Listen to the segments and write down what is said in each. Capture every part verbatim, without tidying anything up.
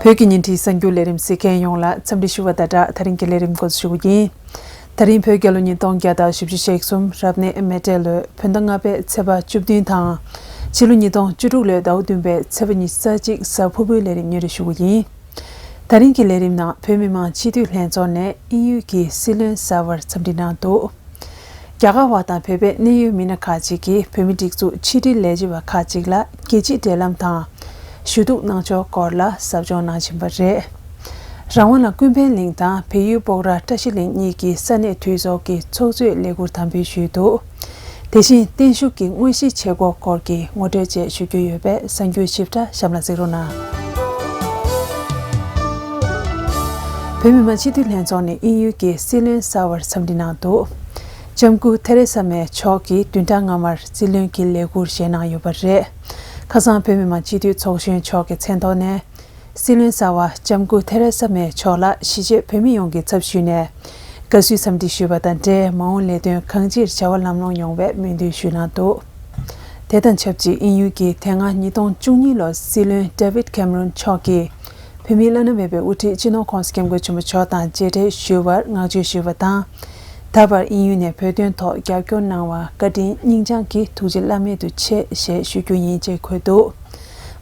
བོད་ཀྱི་ཉིན་བྲིས་གསར་འགྱུར་ལས་རིམ་གཟིགས་མཁན་ཡོངས་ལ་འཚམས་འདྲི་ཞུ་བ་དང་སྦྲགས། ད་རིང་གི་ལས་རིམ་འགོ་འཛུགས་ཞུ་རྒྱུ་ཡིན། ད་རིང་བོད་རྒྱལ་ལོ་ཉིས་སྟོང་བརྒྱ་དང་བཞི་བཅུ་ཞེ་གསུམ་རབ་གནས་མེ་སྤྲེལ་ལོའི་བོད་ཟླ་ལྔ་པའི་ཚེས་པ་བཅུ་བདུན་དང་། ཕྱི་ལོ་ཉིས་སྟོང་བཅུ་དྲུག་ལོའི་ཟླ་བ་བདུན་པའི་ཚེས་པ་ཉི་ཤུ་རྩ་གཅིག་གཟའ་ཕུར་བུའི་ལས་རིམ་སྙན་སྒྲོན་ཞུ་རྒྱུ་ཡིན། ད་རིང་གི་ལས་རིམ་ནང་བོད་མི་མང་སྤྱི་འཐུས་ལྷན་ཚོགས་ནས་དབྱིན་ཡུལ་གྱི་སྲིད་བློན་གསར་པར་འཚམས་འདྲི་གནང་འདུག། རྒྱ་གར་བ་དང་བོད་པའི་གནད་ཡོད་མི་སྣ་ཁག་ཅིག་གིས་བོད་མི་སྒྲིག་འཛུགས་ཕྱི་དྲིལ་ལས་བྱེད་པ་ཁག་ཅིག་ལ་རྒྱལ་སྤྱིའི་འབྲེལ་ལམ་དང་ཞུ་གཏུག་གནང་ཕྱོགས་སྐོར་ལ་ཟབ་སྦྱོང་གནང་བཞིན་པ་རེད། རང་དབང་ལ་ཀུན་ཕན་གླིང་དང་བལ་ཡུལ་སྤོག་ར་བཀྲ་ཤིས་གླིང་གཉིས་ཀྱི་ས་གནས་འཐུས་ཚོགས་ཀྱི་ཚོགས་གཙོས་ལས་ཁུར་དམ་འབུལ་ཞུས་འདུག། དེ་བཞིན་བརྟན་བཞུགས་ཀྱི་དངོས་གཞིའི་བྱེད་སྒོ་སྐོར་གྱི་ངོ་སྤྲོད་བཅས་ཞུ་རྒྱུ་ཡོད་པས་གསར་འགྱུར་ཞིབ་ཕྲ་གཤམ་ལ་གཟིགས་རོགས་གནང་། བོད་མི་མང་སྤྱི་འཐུས་ལྷན་ཚོགས་ནས་དབྱིན་ཡུལ་གྱི་སྲིད་བློན་གསར་པར་འཚམས་འདྲི་གནང་འདུག། ལྕམ་སྐུ་ཐེ་རེ་ས་མེ་མཆོག་གིས་བདུན་ཕྲག་སྔ་མར་སྲིད་བློན་གྱི་ལས་ཁུར་བཞེས་གནང་ཡོད་པ་རེད། ཁ་སང་བོད་མི་མང་སྤྱི་འཐུས་ཚོགས་གཞོན་མཆོག་གི་མཚན་ཐོག་ནས། སྲིད་བློན་གསར་པ་ལྕམ་སྐུ་ཐེ་རེ་ས་མེ་མཆོག་ལ་གཞིས་བྱེས་བོད་མི་ཡོངས་ཀྱི་ཚབ་ཞུས་ནས། དགའ་བསུའི་འཚམས་འདྲི་ཞུས་པ་དང་འབྲེལ་མ་འོངས་ལས་དོན་གང་ཅིར་བྱ་བ་ལམ་ལྷོང་ཡོང་བའི་སྨོན་འདུན་ཞུས་གནང་འདུག། དེ་དང་ཆབས་ཅིག་དབྱིན་ཡུལ་གྱི་དེ་སྔ་ཉིས་སྟོང་བཅུ་གཉིས་ལོར་སྲིད་བློན་ཌེ་བིད་ཁེམ་རོན་མཆོག་གིས་བོད་མིའི་བླ་ན་མེད་པའི་དབུ་ཁྲིད་སྤྱི་ནོར་༸གོང་ས་༸སྐྱབས་མགོན་ཆེན་པོ་མཆོག་དང་མཇལ་འཕྲད་ཞུས་པར་བསྔགས་བརྗོད་ཞུས་པ་དང་། ད་བར་དབྱིན་ཡུལ་ནས་བོད་དོན་ཐོག་རྒྱབ་སྐྱོར་གནང་བར་བཀའ་དྲིན་སྙིང་བཅངས་ཀྱིས་ཐུགས་རྗེ་བླ་མེད་དུ་ཆེ་ཞེས་ཞུ་རྒྱུ་ཡིན་ཅེས་འཁོད་འདུག།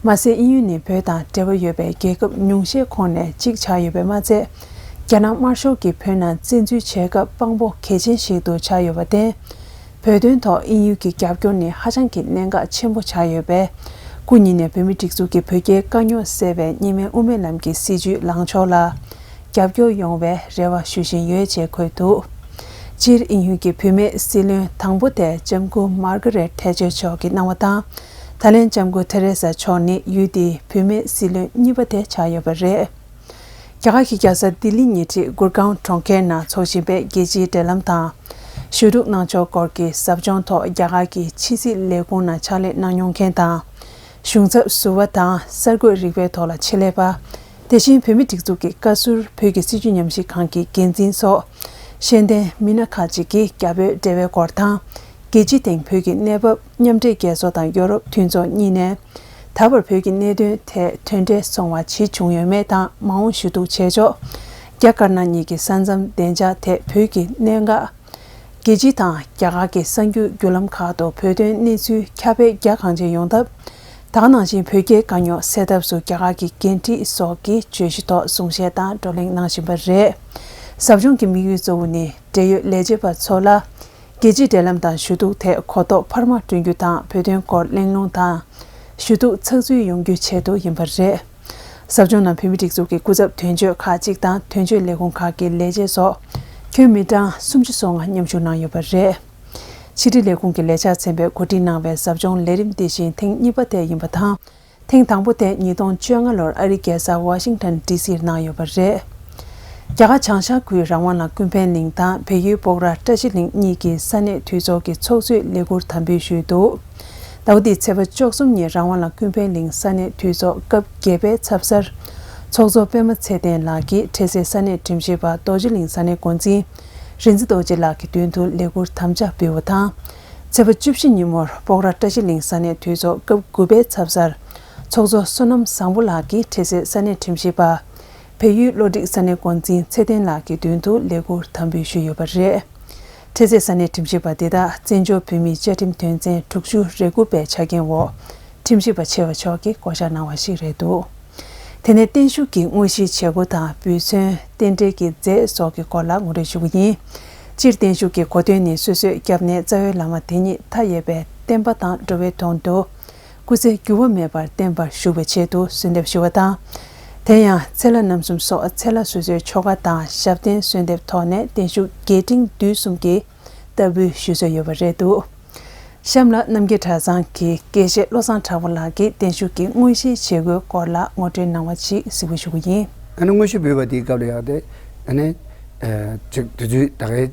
མ་ཟད་དབྱིན་ཡུལ་ནི་བོད་དང་འབྲེལ་བ་ཡོད་པའི་རྒྱལ་ཁབ་ཉུང་ཤས་ཁོངས་ནས་གཅིག་ཆགས་ཡོད་པས་མ་ཚད། རྒྱ་ནག་དམར་ཤོག་གིས་བོད་ནང་བཙན་འཛུལ་བྱས་སྐབས་དཔང་པོ་གལ་ཆེན་ཞིག་ཏུ་ཆགས་ཡོད་པར་བརྟེན། བོད་དོན་ཐོག་དབྱིན་ཡུལ་གྱི་རྒྱབ་སྐྱོར་ནི་ཧ་ཅང་གི་གནད་འགག་ཆེན་པོ་ཆགས་ཡོད་པས། སྐུ་ཉིད་ནས་བོད་མིའི་སྒྲིག་འཛུགས་ཀྱི་བོད་རྒྱའི་དཀའ་རྙོག་སེལ་བའི་གཉིས་སྨན་དབུ་མའི་ལམ་གྱི་སྲིད་བྱུས་ལངས་ཕྱོགས་ལ་རྒྱབ་སྐྱོར་ཡོང་བའི་རེ་བ་ཞུ་བཞིན་ཡོད་ཅེས་འཁོད་འདུག། སྤྱིར་དབྱིན་ཡུལ་གྱི་བུད་མེད་སྲིད་བློན་དང་པོ་དེ་ལྕམ་སྐུ་མར་གྷ་རེད་ཐེ་ཅར་མཆོག་གིས་གནང་བ་དང་། ད་ལན་ལྕམ་སྐུ་ཐེ་རེ་ས་མཆོག་ནི་ཡུལ་དེའི་བུད་མེད་སྲིད་བློན་གཉིས་པ་དེ་ཆགས་ཡོད་པ་རེད། རྒྱ་གར་གྱི་རྒྱལ་ས་ལྡི་ལི་ཉེ་འཁྲིས་གུར་གཱོན་གྲོང་ཁྱེར་ནང་འཚོགས་བཞིན་པའི་རྒྱལ་སྤྱིའི་འབྲེལ་ལམ་དང་། ཞུ་གཏུག་གནང་ཕྱོགས་སྐོར་གྱི་ཟབ་སྦྱོང་ཐོག་རྒྱ་གར་གྱི་ཕྱི་སྲིད་ལས་ཁུངས་ནང་ཕྱག་ལས་གནང་མྱོང་མཁན་དང་། གཞུང་ཚབ་ཟུར་པ་དང་གསར་འགོད་རིག་པའི་ཐོག་ལ་ཆེད་ལས་པ། དེ་བཞིན་བོད་མིའི་སྒྲིག་འཛུགས་ཀྱི་བཀའ་ཟུར། བོད་ཀྱི་སྲིད་བྱུས་ཉམས་ཞིབ་ཁང་གི་འགན་འཛིན་སོགས། ཤེས་ལྡན་མི་སྣ་ཁག་ཅིག་གིས་རྒྱ་བོད་འབྲེལ་བའི་སྐོར་དང་། རྒྱལ་སྤྱི་སྟེང་བོད་ཀྱི་གནས་བབ། མཉམ་འབྲེལ་རྒྱལ་ཚོགས་དང་ཡོ་རོབ་མཐུན་ཚོགས་གཉིས་ནས། ད་བར་བོད་ཀྱི་གནད་དོན་ཐད་མཐུན་འབྲེལ་སོང་བ་ཇི་བྱུང་ཡོད་མེད་དང་། མ་འོངས་ཞུ་གཏུག་བྱེད་ཕྱོགས། རྒྱ་དཀར་ནག་གཉིས་ཀྱི་ས་མཚམས་བདེ་འཇགས་ཐད་བོད་ཀྱི་གནད་འགག། རྒྱལ་སྤྱི་དང་རྒྱ་གར་གྱི་གསར་འགྱུར་བརྒྱུད་ལམ་ཁག་ཏུ་བོད་དོན་གནས་ཚུལ་ཁྱབ་སྤེལ་རྒྱ་གང་ཆེ་ཡོང་ཐབས། ད་ག་ནང་བཞིན་བོད་རྒྱའི་དཀའ་རྙོག་སེལ་ཐབས་སུ་རྒྱ་གར་གྱི་འགན་འཁྲི་སོགས་ཀྱི་བརྗོད་གཞི་ཐོག་གསུང་བཤད་དང་བགྲོ་གླེང་གནང་བཞིན་པ་རེད། ཟབ་སྦྱོང་གི་དམིགས་ཡུལ་གཙོ་བོ་ནི། འབྲེལ་ཡོད་ལས་བྱེད་པ་ཚོ་ལ། རྒྱལ་སྤྱིའི་འབྲེལ་ལམ་དང་ཞུ་གཏུག་ཐད་གོ་རྟོགས་འཕར་མ་བསྐྲུན་རྒྱུ་དང་། བོད་དོན་སྐོར་གླེང་སློང་དང་། ཞུ་གཏུག་ཚགས་ཚུད་ཡོང་རྒྱུའི་ཆེད་དུ་ཡིན་པ་རེད། ཟབ་སྦྱོང་ནང་བོད་མིའི་སྒྲིག་འཛུགས་ཀྱི་སྐུ་ཚབ་དོན་གཅོད་ཁག་ཅིག་དང་། དོན་གཅོད་ལས་ཁུངས་ཁག་གི་ལས་བྱེད་སོགས་ཁྱོན་མི་གྲངས་སུམ་ཅུ་སོ་ལྔ་མཉམ་ཞུགས་གནང་ཡོད་པ་རེད། ཕྱི་དྲིལ་ལས་ཁུངས་ཀྱི་ལས་འཆར་ཚན་པས་གོ་སྒྲིག་གནང་བའི་ཟབ་སྦྱོང་ལས་རིམ་འདི་བཞིན་ཐེངས་གཉིས་པ་དེ་ཡིན་པ་དང་། ཐེངས་དང་པོ་དེ་ཉིས་སྟོང་བཅོ་ལྔ་ལོར་ཨ་རིའི་རྒྱལ་ས་ཝ་ཤིང་ཊོན་ཌི་སིར་གནང་ཡོད་པ་རེད། རྒྱ་གར་བྱང་ཤར་ཁུལ་རང་དབང་ལ་ཀུན་ཕན་གླིང་དང་བལ་ཡུལ་སྤོག་ར་བཀྲ་ཤིས་གླིང་གཉིས་ཀྱི་ས་གནས་འཐུས་ཚོགས་ཀྱི་ཚོགས་གཙོས་ལས་ཁུར་དམ་འབུལ་ཞུས་འདུག། ཟླ་བ་འདིའི་ཚེས་པ་བཅུ་གསུམ་ཉིན་རང་དབང་ལ་ཀུན་ཕན་གླིང་ས་གནས་འཐུས་ཚོགས་སྐབས་བརྒྱད་པའི་ཚབ་སར། ཚོགས་གཙོ་པད་མ་ཚེ་བརྟན་ལགས་ཀྱིས་འཕྲལ་སེལ་ས་གནས་ཁྲིམས་ཞིབ་པ་རྡོ་རྗེ་གླིང་ས་གནས་འགོ་འཛིན་རིག་འཛིན་རྡོ་རྗེ་ལགས་ཀྱི་མདུན་དུ་ལས་ཁུར་དམ་བཅའ་ཕུལ་བ་དང་། ཚེས་པ་བཅུ་བཞི་ཉིན་མོར་སྤོག་ར་བཀྲ་ཤིས་གླིང་ས་གནས་འཐུས་ཚོགས་སྐབས་དགུ་པའི་ཚབ་སར། ཚོགས་གཙོ་བསོད་ནམས་བཟང་པོ་ལགས་ཀྱིས་འཕྲལ་སེལ་ས་གནས་ཁྲིམས་ཞིབ་པ། བལ་ཡུལ་བློ་སྒྲིག་ས་གནས་འགོ་འཛིན་ཚེ་བརྟན་ལགས་ཀྱི་མདུན་དུ་ལས་ཁུར་དམ་འབུལ་ཞུས་ཡོད་པ་རེད། འཕྲལ་སེལ་ས་གནས་ཁྲིམས་ཞིབ་པ་འདི་དག་བཙན་བྱོལ་བོད་མིའི་བཅའ་ཁྲིམས་དོན་ཚན་དྲུག་ཅུ་རེ་དགུ་པའི་ཆ་རྐྱེན་འོག་ཁྲིམས་ཞིབ་པ་ཆེ་བ་མཆོག་གིས་བསྐོ་བཞག་གནང་བ་ཞིག་རེད་འདུག། དེ་ནས་བརྟན་བཞུགས་ཀྱི་དངོས་གཞིའི་བྱེད་སྒོ་དང་འབུལ་ཚན། རྟེན་འབྲེལ་གྱི་རྫས་སོགས་ཀྱི་སྐོར་ལ་ངོ་སྤྲོད་ཞུ་རྒྱུ་ཡིན། སྤྱིར་བརྟན་བཞུགས་ཀྱི་གོ་དོན་ནི། སོ་སོའི་སྐྱབས་གནས་རྩ་བའི་བླ་མ་དེ་ཉིད་མཐའ་ཡས་པའི་བསྟན་པ་དང་འགྲོ་བའི་དོན་དུ། སྐུ་ཚེ་འགྱུར་བ་མེད་པར་བརྟན་པར་བཞུགས་པའི་ཆེད་དུ་གསོལ་འདེབས་ཞུ་བ་དང་། དེ་ཡང་ཚེ་ལྷ་རྣམ་གསུམ་སོགས་ཚེ་ལྷ་སོ་སོའི་ཆོ་ག་དང་ཞབས་བརྟན་གསོལ་འདེབས་ཐོག་ནས་བརྟན་བཞུགས་རྒྱས་འབྲིང་བསྡུས་གསུམ་གྱི་བསྟར་འབུལ་ཞུ་སྲོལ་ཡོད་པ་རེད་འདུག། གཤམ་ལ་རྣམ་རྒྱལ་གྲྭ་ཚང་གི་དགེ་བཤེས་བློ་བཟང་གྲགས་པ་ལགས་ཀྱིས་བརྟན་བཞུགས་ཀྱི་དངོས་གཞིའི་བྱེད་སྒོའི་སྐོར་ལ་ངོ་སྤྲོད་གནང་བ་ཞིག་གཟིགས་འབུལ་ཞུ་རྒྱུ་ཡིན། ཨ་ནི་དངོས་གཞི་འབུལ་བ་དེའི་སྐབས་ལ་ཡག་སྟེ། ཨ་ནི་ཅིག་དུས་ཚོད་ད་གའི་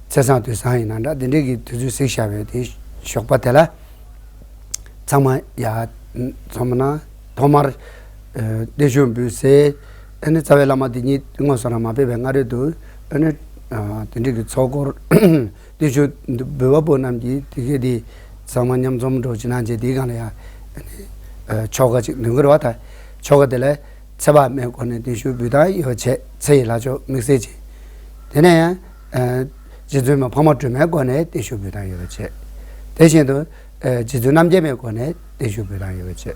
ཚེས་བཟང་དུས་བཟང་ཡིན་ན་འདྲ། དེ་འདྲའི་གི་དུས་ཚོད་གཟིགས་བཞག་པའི་དེ་ཞོགས་པ་དེ་ལ། ཚང་མ་ཡར་འཛོམས་ན་ཐོག་མར་བརྟན་བཞུགས་འབུལ་སའི། ཨ་ནི་རྩ་བའི་བླ་མ་དེ་ཉིད་དངོས་སུ་རང་མ་ཕེབས་པའི་སྔ་རོལ་དུ། ཨ་ནི་དེ་འདྲའི་གི་ཚོགས་འཁོར་བརྟན་བཞུགས་འབུལ་བ་པོ་རྣམས་ཀྱིས་དེ་གའི་དེ་ཚང་མ་མཉམ་འཛོམས་འགྲོ་ཅིག་གནང་བྱས། དེའི་སྒང་ལ་ཡང་ཨ་ནི་ཆོ་ག་ཅིག་འདོན་གི་རེད་བ། ད་ཆོ་ག་དེ་ལ་ ཚེ་དཔག་མེད་སྒོ་ནས་བརྟན་བཞུགས་འབུལ་སྟངས་ཡོད་པ་བྱས། ཚེ་ཡི་ལྷ་མཆོག་དམིགས་བསལ་ཅན། དེ་ནས་ཡང་། ཨ། རྗེ་བཙུན་མ་འཕགས་མ་སྒྲོལ་མའི་སྒོ་ནས་བརྟན་བཞུགས་འབུལ་སྟངས་ཡོད་པ་བྱས། དེ་བཞིན་དུ། ཨ། རྗེ་བཙུན་རྣམ་རྒྱལ་མའི་སྒོ་ནས་བརྟན་བཞུགས་འབུལ་སྟངས་ཡོད་པ་བྱས།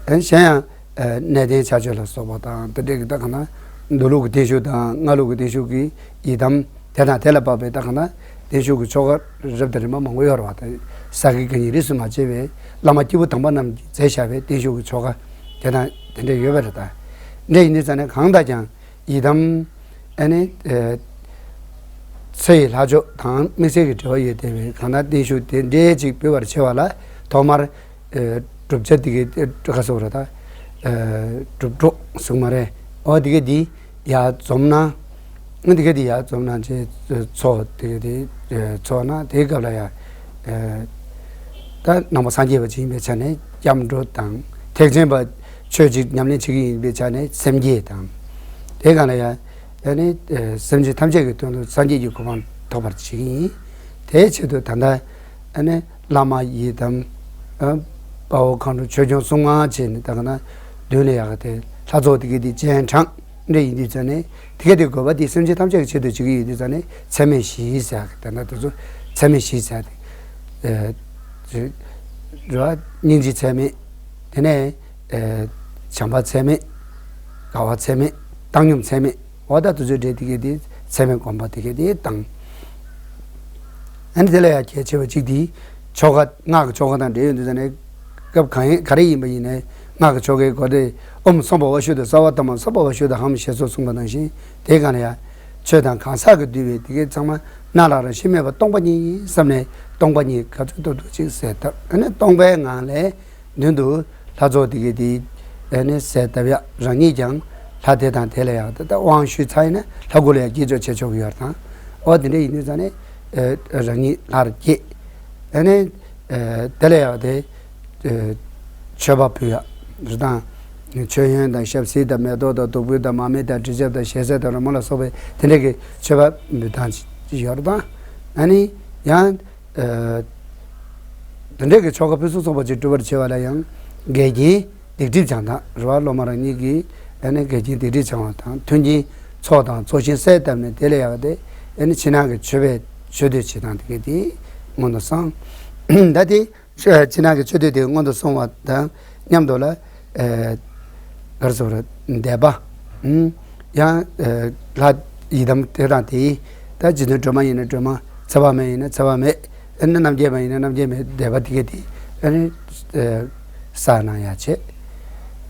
ཨ། གཞན་ཡང་། ཨ། གནས་བརྟན་ཕྱག་མཆོད་ལ་སོགས་པ་དང་། དེ་འདྲའི་གི་ད་ག་ན་མདོ་ལུགས་ཀྱི་བརྟན་བཞུགས་དང་སྔགས་ལུགས་ཀྱི་བརྟན་བཞུགས་ཀྱི་ཡི་དམ། དེ་དང་དེ་ལ་བབ་པའི་ད་ག་ན་བརྟན་བཞུགས་ཀྱི་ཆོ་ག་རབ་དང་རིམ་པ་མང་པོ་ཡོད་རེད་བ། ད་ས་དགེ་བཀའ་རྙིང་རིས་སུ་མ་ཆད་པའི་བླ་མ་སྐྱེས་བུ་དམ་པ་རྣམས་ཀྱིས་མཛད་བཞག་པའི་བརྟན་བཞུགས་ཀྱི་ཆོ་ག་དེ་དང་དེ་འདྲ་ཡོད་པ་རེད། ད་འདྲ་ཡིན་དུས་ཙང་ནས་གང་ལྟར་ཀྱང་ཡི་དམ། ཨ་ནི། ཨ། ཚེ་ཡི་ལྷ་མཆོག་དང་དམིགས་བསལ་གྱི་འབྲེལ་བ་ཡོད་བསྡད་པའི་གང་ལྟར་བརྟན་བཞུགས་དེ་འདྲའི་ཅིག་འབུལ་བར་བྱེད་པ་ལ་ཐོག་མར། ཨ། བསྒྲུབ་བྱ་དེ་གའི་ག་ཟེར་བ་རེད། ད། ཨ། སྒྲུབ་གྲོགས་གསུངས་མ་རེད། འོ་དེ་གའི་དེ་ཡར་འཛོམས་ན། འོ་དེ་གའི་དེ་ཡར་འཛོམས་ན་ཅེས་ཚོགས་དེ་གའི་དེ་ཚོགས་ན། དེའི་སྐབས་ལ་ཡང་། ཨ། ད་ནང་པ་སངས་རྒྱས་པ་ཅིག་ཡིན་པའི་ཆ་ནས་སྐྱབས་འགྲོ་དང་། ཐེག་ཆེན་པ་ཆོས་ཅིག་ཉམས་ལེན་བྱེད་ཀྱི་ཡིན་པའི་ཆ་ནས་སེམས་བསྐྱེད་དང་། དེའི་སྒང་ལ་ཡང་། ཨ་ནི། ཨ། སེམས་ཅན་ཐམས་ཅད་ཀྱི་དོན་དུ་སངས་རྒྱས་ཀྱི་གོ་འཕང་ཐོབ་པར་བྱེད་ཀྱི་ཡིན། དེའི་ཆེད་དུ་ད་ལྟ། ཨ་ནི། བླ་མ་ཡི་དམ། ཨ། དཔའ་བོ་མཁའ་འགྲོ་ཆོས་སྐྱོང་སྲུང་མ་བྱས་ནས་ད་ག་ན་མདུན་ལ་ཡག་ག་དེ་ལྷ་ཚོགས་དེ་གའི་དེ་སྤྱན་དྲངས། འདྲ་ཡིན་དུས་ཙང་ནས་དེ་ག་དེ་དགོས་པ་དེ་སེམས་ཅན་ཐམས་ཅད་ཀྱི་ཆེད་དུ་བྱེད་ཀྱི་ཡོད་དུས་ཙང་ནས་ཚད་མེད་བཞི་ཟེར་ཡག་གི། ད་ལྟ་དེ་ཚོ་ཚད་མེད་བཞི་ཟེར་ཡག་དེ། ཨ། རེད་བ། སྙིང་རྗེ་ཚད་མེད། དེ་ནས། ཨ། བྱམས་པ་ཚད་མེད། དགའ་བ་ཚད་མེད། བཏང་སྙོམས་ཚད་མེད། འོ་ད་དེ་ཚོའི་གྲས་དེ་གའི་དེ་ཚད་མེད་སྒོམ་པ་དེ་གའི་དེ་དང་། ཨ་ནི་དེ་ལ་ཡང་གལ་ཆེ་བ་གཅིག་དེ། ཆོ་ག། སྔགས་ཀྱི་ཆོ་ག་དང་འབྲེལ་ཡོད་དུས་ཙང་ནས་སྐབས་གང་ཡིན་ག་རེ་ཡིན་པ་ཡིན་ནའི་སྔགས་ཀྱི་ཆོ་གའི་སྒོ་དེ། ཨོཾ་སྭ་བྷཱ་ཝ་ཤུདྡྷ་སརྦ་དྷརྨ་སྭ་བྷཱ་ཝ་ཤུདྡྷ་ཧཾ་ཞེས་སོགས་གསུངས་པ་ནང་བཞིན། དེའི་སྒང་ལ་ཡང་ཆོས་དང་གང་ཟག་གི་འདུས་པའི་དེ་གའི་ཚང་མ་སྣང་ལ་རང་བཞིན་མེད་པ་སྟོང་པ་ཉིད་ཡིན་བསམ་ནས་སྟོང་པ་ཉིད་ག་ཚོད་ཐུབ་ཐུབ་ཅིག་གསལ་བཏབ། ཨ་ནི་སྟོང་པའི་ངང་ལས། མདུན་དུ་ལྷ་ཚོགས་དེ་གའི་དེ། ཨ་ནི་གསལ་བཏབ་ཡག། རང་ཉིད་ཀྱང་ལྷ་དེ་དང་དེ་ལ་ཡག་ད་ལྟ་དབང་ཞུས་ཚར་ཡིན་ན་ལྷ་སྐུ་ལ་ཡང་བསྐྱེད་ཆོག་བྱེད་ཆོག་གི་ཡོད་རེད་དང་། འོ་དེ་འདྲ་ཡིན་དུས་ཙང་ནས། ཨ། རང་ཉིད་ལྷར་བསྐྱེད། ཨ་ནི། ཨ། དེ་ལ་ཡག་དེ། ཨ། མཆོད་པ་ཕུལ་ཡག་རེད་དང་། མཆོད་ཡོན་དང་ཞབས་བསིལ་དང་མེ་ཏོག་དང་བདུག་སྤོས་དང་མར་མེ་དང་དྲི་ཆབ་དང་ཞལ་ཟས་དང་རོལ་མོ་ལ་སོགས་པའི་དེ་འདྲ་གི་མཆོད་པ་འབུལ་སྟངས་ཡོད་རེད་དང་། ཨ་ནི་ཡང་། ཨ། དེ་འདྲའི་གི་ཆོ་ག་ཕུན་སུམ་ཚོགས་པ་ཅིག་སྒྲུབ་པར་བྱེད་པ་ལ་ཡང་འགལ་རྐྱེན་སྡིག་སྒྲིབ་སྦྱང་སྟངས་རེད་བ། སློབ་མ་རང་ཉིད་ཀྱིས་ཨ་ནི་འགལ་རྐྱེན་སྡིག་སྒྲིབ་སྦྱང་བ་དང་། མཐུན་རྐྱེན་ཚོགས་དང་ཚོགས་ཞིང་གསལ་བཏབ་ནས་དེ་ལ་ཡག་དེ། ཨ་ནི་ཕྱི་ནང་གི་མཆོད་པའི་མཆོད་བསྟོད་བྱེད་སྟངས་དེ་གའི་དེ་སྔོན་དུ་སོང་། ད་དེ་ཕྱི་ནང་གི་མཆོད་བསྟོད་དེ་སྔོན་དུ་སོང་བ་དང་མཉམ་དུ་ལ། ཨ། ག་རེ་ཟེར་དགོས་རེད། བཟླས་པ། ཨུམ། ཡང་། ཨ། ལྷ་ཡི་དམ་དེ་དང་དེའི། ད་རྗེ་བཙུན་སྒྲོལ་མ་ཡིན་ན་སྒྲོལ་མ། ཚེ་དཔག་མེད་ཡིན་ན་ཚེ་དཔག་མེད། ཨ་ནི་རྣམ་རྒྱལ་མ་ཡིན་ན་རྣམ་རྒྱལ་མའི་བཟླས་པ་དེ་གའི་དེ། ཨ་ནི། ཨ། བསགས་གནང་ཡག་བྱེད།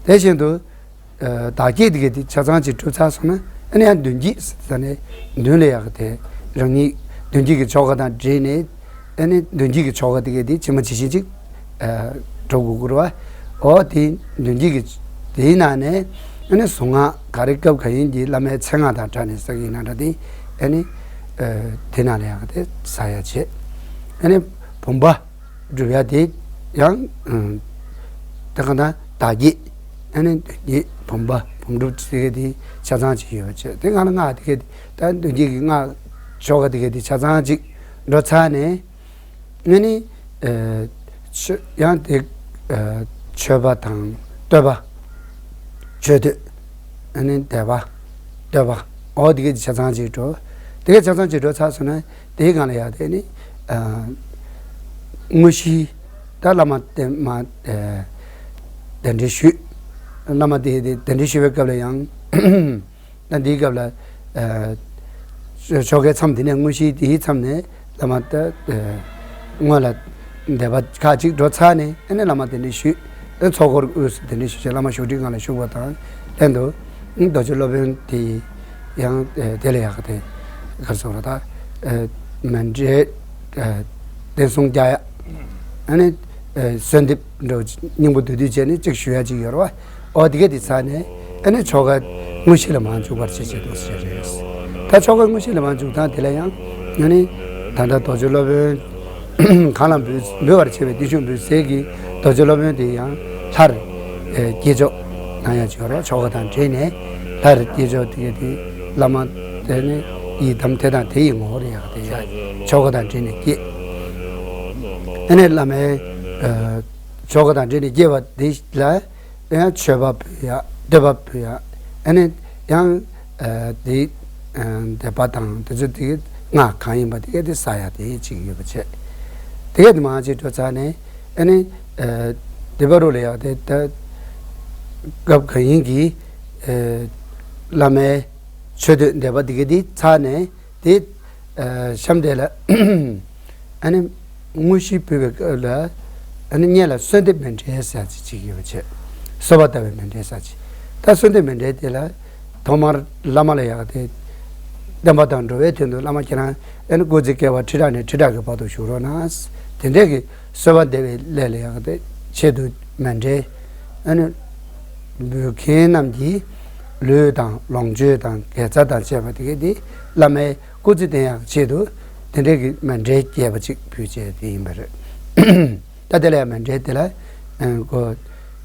དེ་བཞིན་དུ། ཨ། བདག་བསྐྱེད་དེ་གའི་དེ་ཆ་ཚང་ཅིག་གྲུབ་ཚར་སོང་ན། ཨ་ནི་ཡང་མདུན་བསྐྱེད་ཟེར་ནས་མདུན་ལ་ཡག་དེ་རང་ཉིད་མདུན་བསྐྱེད་ཀྱི་ཆོ་ག་དང་འབྲེལ་ནས། ཨ་ནི་མདུན་བསྐྱེད་ཀྱི་ཆོ་ག་དེ་གའི་དེ་ཇི་མ་ཇི་བཞིན་ཅིག་ཨ། སྒྲུབ་དགོས་ཀྱི་རེད་བ། འོ་དེ་མདུན་བསྐྱེད་ཀྱི་དེའི་ནང་ནས། ཨ་ནི་གཟུངས་སྔགས་ག་རེ་སྐབས་གང་ཡིན་གྱི་བླ་མའི་མཚན་སྔགས་དང་སྦྲགས་ནས་གསུང་གི་ཡིན་ན་འདྲ་དེ། ཨ་ནི། ཨ། དེ་ནང་ལ་ཡག་དེ་བསགས་ཡག་བྱེད། ཨ་ནི་བུམ་པ་སྒྲུབ་ཡག་དེ་ཡང་། ཨ། དེ་ག་ན་བདག་བསྐྱེད། ཨ་ནི་མདུན་བསྐྱེད། བུམ་པ། བུམ་སྒྲུབ་དེ་གའི་དེ་ཆ་ཚང་ཅིག་ཡོད་བྱེད། དེ་ག་ན་སྔགས་དེ་གའི་དེ། ད་མདུན་བསྐྱེད་ཀྱི་སྔགས་ཆོ་ག་དེ་གའི་དེ་ཆ་ཚང་ཅིག་འགྲོ་ཚར་ནས། ཨ་ནི། ཨ། མཆོད། ཡང་དེ། ཨ། མཆོད་པ་དང་བསྟོད་པ། མཆོད་བསྟོད། ཨ་ནི་བཟླས་པ། བསྟོད་པ། འོ་དེ་གའི་ཆ་ཚང་ཅིག་འགྲོ། དེ་གའི་ཆ་ཚང་ཅིག་འགྲོ་ཚར་སོང་ན་དེའི་སྒང་ལ་ཡག་དེ་ནི། ཨ། དངོས་གཞི། ད་བླ་མ་དེ་མ། ཨ། གདན་འདྲེན་ཞུས། བླ་མ་དེ་དེ་གདན་འདྲེན་ཞུ་བའི་སྐབས་ལ་ཡང་། ད་འདིའི་སྐབས་ལ། ཨ། ཆོ་གའི་མཚམས་དེ་ནས། དངོས་གཞིའི་དེའི་མཚམས་ནས་བླ་མ་ད། ཨ། སྔོན་ལ་བཟླས་པ་ཁག་ཅིག་འགྲོ་ཚར་ནས། ཨ་ནི་བླ་མ་གདན་འདྲེན་ཞུས། ཨ། ཚོགས་འཁོར་དབུས་སུ་གདན་འདྲེན་ཞུས་བྱས། བླ་མ་བཞུགས་ཁྲིའི་སྒང་ལ་བཞུགས་པ་དང་ལྷན་དུ། རྡོ་རྗེ་སློབ་དཔོན་དེ་ཡང་། ཨ། དེ་ལ་ཡག་དེ་ག་རེ་ཟེར་དགོས་རེད། ད། ཨ། མཎྜལ། ཨ། བསྟན་སྲུང་རྒྱག་ཡག་ཨ་ནི། ཨ། གསོལ་འདེབས་འདྲ་བོ་སྙིང་པོ་བསྡུས་བསྡུས་བྱས་ནས་ཅིག་ཞུ་ཡག་ཅིག་ཡོད་རེད་བ། འོ་དེ་ག་དེ་ཚར་ནས། ཨ་ནི་ཆོ་ག་དངོས་གཞི་ལ་མར་འཇུག་པར་བྱེད་ཅེས་འདུག་ཟེར་རེད། ད་ཆོ་ག་དངོས་གཞི་ལ་མར་འཇུག་སྟངས་དེ་ལ་ཡང་། ཨ་ནི། ད་ལྟ་རྡོ་རྗེ་སློབ་དཔོན་གང་ལ་འབུལ། འབུལ་བར་བྱ་བའི་བརྟུལ་ཞུགས་འབུལ་ཟེར་གྱི་རྡོ་རྗེ་སློབ་དཔོན་དེ་ཡང་ལྷར། ཨ། བསྐྱེད་ཆོག་གནང་ཡག་ཅིག་ཡོད་རེད། ཆོ་ག་དང་འབྲེལ་ནས་ལྷར་བསྐྱེད་ཆོག་དེ་ག་དེ། བླ་མ་དེ་ནི་ཡི་དམ་དེ་དང་དེ་ཡི་ངོ་བོར་ཡག་དེ་ཡང་ཆོ་ག་དང་འབྲེལ་ནས་བསྐྱེད། ཨ་ནི་བླ་མའི། ཨ། ཆོ་ག་དང་འབྲེལ་ནས་བསྐྱེད་པ་དེ་ལ། ཡང་མཆོད་པ་ཕུལ་ཡག་བསྟོད་པ་ཕུལ་ཡག་ཨ་ནི་ཡང་ཨ་དེ་ཨ་འདོད་པ་དང་དེ་ཚོ་དེ་སྔགས་གང་ཡིན་པ་དེ་ག་དེ་བསགས་ཡག་དེ་གཅིག་ཡོད་པ་བྱས། དེ་ག་དེ་མང་ཅིག་འགྲོ་ཚར་ནས་ཨ་ནི་ཨ་སྡིག་པ་རུ་ལ་ཡག་དེ་ད་སྐབས་གང་ཡིན་གྱི་ཨ་བླ་མའི་མཆོད་བསྟོད་འདོད་པ་དེ་ག་དེ་ཚར་ནས། དེ་ཨ་གཤམ་དེ་ལ་ཨ་ནི་དངོས་གཞི་ཕུལ་བའི་སྐབས་ལ་ཨ་ནི་སྔོན་ལ་གསོལ་འདེབས་མཎྜལ་ཟེར་ཅིག་ཅིག་ཡོད་པ་བྱས། གསོལ་བ་བཏབ་པའི་མཎྜལ་ཟེར་ཅིག་ད་གསོལ་འདེབས་མཎྜལ་དེ་ལ་ཐོག་མར་བླ་མ་ལ་ཡག་དེ་བསྟན་པ་དང་འགྲོ་བའི་དོན་དུ་བླ་མ་ཁྱེད་རང་ཨ་ནི་སྐུ་ཚེ་བསྐལ་པ་ཁྲི་ཕྲག་ནས་ཁྲི་ཕྲག་གི་བར་དུ་བཞུགས་རོགས་གནང་། དེ་འདྲས་ཀྱི་གསོལ་བ་འདེབས་པའི་སླད་ལ་ཡག་དེ་ཆེད་དུ་མཎྜལ་ཨ་ནི་འབུལ་མཁན་རྣམས་ཀྱིས་ལུས་དང་ལོངས་སྤྱོད་དང་དགེ་རྩ་དང་བཅས་པ་དེ་ག་དེ་བླ་མའི་སྐུ་ཚེ་བརྟན་ཡག་ཆེད་དུ་དེ་འདྲའི་གི་མཎྜལ་རྒྱས་པ་ཅིག་ཕུལ་བྱས་དེ་ཡིན་པ་རེད། ད་དེ་ལ་ཡང་མཎྜལ་དེ་ལ་ཨ་གོ་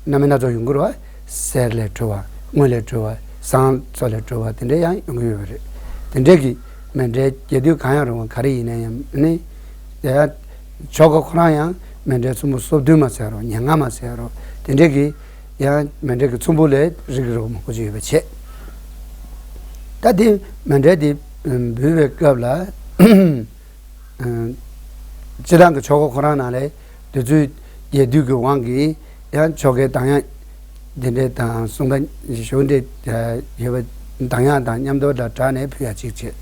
རྣམ་སྨིན་སྣ་ཚོགས་ཡོང་གི་རེད་བ། གསེར་ལས་གྲུབ་པ། དངུལ་ལས་གྲུབ་པ། ཟངས་མཚོ་ལས་གྲུབ་པ་དེ་འདྲ་ཡང་ཡོང་གི་ཡོད་པ་རེད། དེ་འདྲའི་གི་མཎྜལ་རྒྱས་བསྡུས་གང་ཡང་རུང་བ་ག་རེ་ཡིན་ན་ཡང་ནི་ཡང་ཆོ་ག་ཁོ་རང་ཡང་མཎྜལ་ཚོམ་བུ་སོ་བདུན་མ་ཟེར་རོ་ཉེར་ལྔ་མ་ཟེར་རོ་དེ་འདྲའི་གི་ཡང་མཎྜལ་གྱི་ཚོམ་བུ་ལས་རིགས་རུས་མང་པོ་ཅིག་ཡོད་པ་བྱས། ད་དེ་མཎྜལ་དེ་འབུལ་བའི་སྐབས་ལ་སྤྱིར་བཏང་གི་ཆོ་ག་ཁོ་རང་ནང་ལས་དེ་ཚོའི་རྒྱས་བསྡུས་ཀྱི་དབང་གིས་ཡང་ཆོ་གའི་གདངས་དབྱངས་འདི་འདྲ་དང་གསུང་གདངས་ཞུ་འདྲ་ཡོད་པ་གདངས་དབྱངས་དང་མཉམ་དུ་སྦྲགས་ནས་ཕུལ་ཡ་གཅིག་བྱས།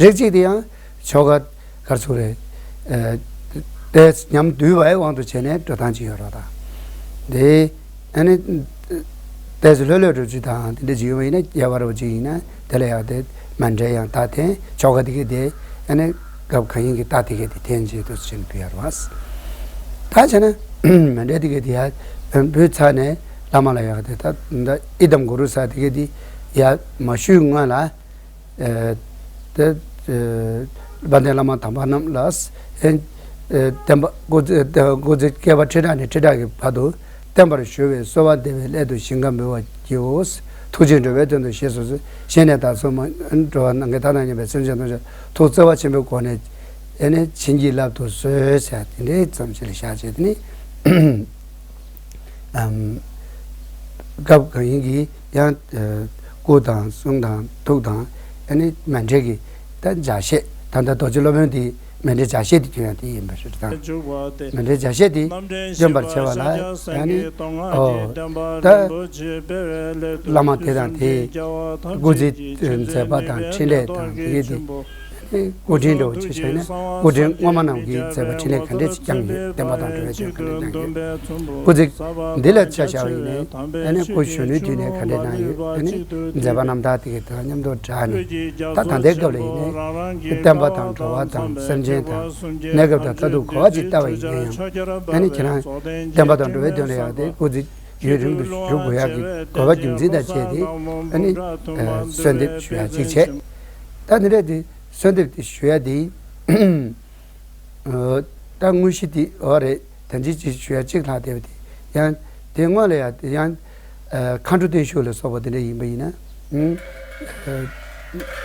རིགས་གཅིག་དེ་ཡང་ཆོ་ག་ག་རེ་ཟེར་དགོས་རེད། ཨ་ཏོག་ཙམ་ཉམས་བསྡུས་པའི་དབང་དུ་བྱས་ནས་འགྲོ་སྟངས་ཅིག་ཡོད་རེད་ད། དེ་ཨ་ནི་ཏོག་ཙམ་ལྷོད་ལྷོད་འགྲོ་རྒྱུ་དང་དེ་འདྲ་ཅིག་ཡོད་པ་ཡིན་ན། རྒྱས་པ་རུ་ཅིག་ཡིན་ན་དེ་ལ་ཡག་དེ་མཎྜལ་ཡང་རྟགས་འཐེན། ཆོ་ག་དེ་ག་དེ་ཨ་ནི་སྐབས་གང་ཡིན་གྱི་རྟགས་དེ་ག་དེ་འཐེན་བྱས་འདུག་སེ་བྱས་ནས་ཕུལ་ཡ་རེད་བ། ད་བྱས་ན་མཎྜལ་དེ་ག་དེ་ཡར་འབུལ་ཚར་ནས་བླ་མ་ལ་ཡག་དེ་ད་ད་ཨི་དམ་གུ་རུ་ཟེར་དེ་ག་དེ་ཡར་མ་ཞུས་སྔོན་ལ། ཨ་ཏེ་ཨ་དཔལ་ལྡན་བླ་མ་དམ་པ་རྣམས་ལ་ཨ་ཨ་བསྟན་པ་སྐུ་ཚེ་སྐུ་ཚེ་བསྐལ་པ་ཁྲི་ཕྲག་ནས་ཁྲི་ཕྲག་གི་བར་དུ་བརྟན་པར་གཞོལ་བའི་གསོལ་བ་འདེབས་པའི་སླད་དུ་ཞིང་ཁམས་འབུལ་བར་བགྱིའོ། ཐུགས་རྗེས་འགྲོ་བའི་དོན་དུ་ཞེས་སོགས་སུ་ཞལ་ནས་བདག་སོགས་མ་འགྲོ་བ་ནམ་མཁའི་མཐའ་དང་མཉམ་པའི་སེམས་ཅན་ཐམས་ཅད་ཐུགས་བརྩེ་བ་ཆེན་པོའི་སྒོ་ནས་ཨ་ནི་བྱིན་གྱིས་བརླབ་ཏུ་གསོལ་ཟེར་དེ་འདྲའི་ཙམ་ཞིག་ལ་བཞག་བྱས་དེ་ནི། ཨམ། སྐབས་གང་ཡིན་གྱི་ཡང་ཨ་སྐུ་དང་གསུང་དང་ཐུགས་དང་ཨ་ནི་མཎྜལ་གྱི་ད་ལྗགས་བཤད། ད་ལྟ་རྡོ་རྗེ་སློབ་དཔོན་དེ་མཎྜལ་ལྗགས་བཤད་དེ་ཁྱོད་ཡང་དེ་ཡིན་པ་རེད་ད། མཎྜལ་ལྗགས་བཤད་དེ་སྟོན་པར་བྱ་བ་ལ་ཡང་ནི་ཨོ་ད་བླ་མ་དེ་དང་དེ་སྐུ་ཚེ་མཛད་པ་དང་འཕྲིན་ལས་དང་དེ་གའི་དེ། སྐུ་ཕྲེང་འདྲ་བོ་ཅིག་བྱས་ན་སྐུ་ཕྲེང་སྔོན་མ་རྣམས་ཀྱིས་མཛད་པ་འཕྲིན་ལས་ག་འདྲས་ཅིག་བསྐྱངས་ཡོད། བསྟན་པ་དང་འགྲོ་བའི་དོན་ག་འདྲས་བསྐྱངས་ཡོད། སྐུ་ཚེ་འདི་ལ་ཆ་བཞག་པ་ཡིན་ནའི་ཨ་ནི་སྐུ་གཞོན་ནུའི་དུས་ནས་ག་འདྲས་གནང་ཡོད། ཨ་ནི་མཛད་པ་རྣམ་ཐར་དེ་གའི་དང་མཉམ་དུ་སྦྲགས་ནས་ད་ད་ལྟའི་སྐབས་ལ་ཡིན་ནའི་བསྟན་པ་དང་འགྲོ་བ་དང་སེམས་ཅན་དང་གནས་སྐབས་དང་མཐར་ཐུག་ག་བ་ཅིག་ལྟ་བ་ཡིན་ན་ཡང་ཨ་ནི་ཁྱེད་རང་བསྟན་པ་དང་འགྲོ་བའི་དོན་ལ་ཡག་དེ་སྐུ་ཚེ་ཡུན་རིང་དུ་བཞུགས་དགོས་ཡག་གི་དགོས་པ་རྒྱུ་མཚན་དང་བཅས་ཏེ་ཨ་ནི་གསོལ་འདེབས་ཞུ་ཡག་ཅིག་བྱས། ད་དེ་འདྲས་དེ་གསོལ་འདེབས་དེ་ཞུ་ཡ་དེ། ད་དངོས་གཞི་དེ་འོ་རེད། ད་ཅི་ཅིག་ཞུ་ཡ་གཅིག་ལྷག་བསྡད་པ་དེ་ཡང་དེ་སྔོན་ལ་ཡང་དེ་ཡང་མཁའ་འགྲོ་བརྟན་བཞུགས་ལ་སོགས་པ་དེ་འདྲ་ཡིན་པ་ཡིན་ན།